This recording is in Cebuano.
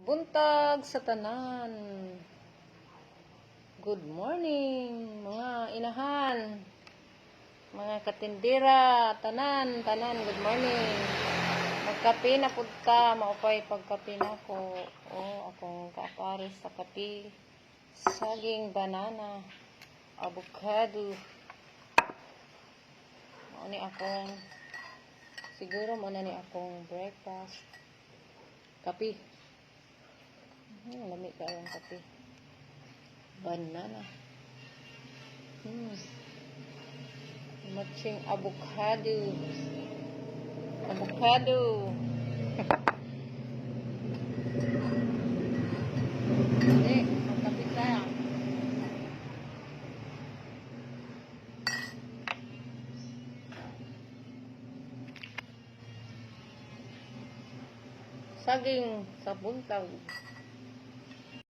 Buntag sa tanan. Good morning, mga inahan. Mga katindera, tanan, tanan, good morning. Magkape na pud ta, maupay pagkape nako. Oh, akong kaapares sa kape. Saging, banana, avocado. Mao ni akong siguro mo na ni akong breakfast. Kape. Lami kaayong kape. Banana. Matching avocado. Avocado. Hindi, magkape tayo. Saging sa buntag.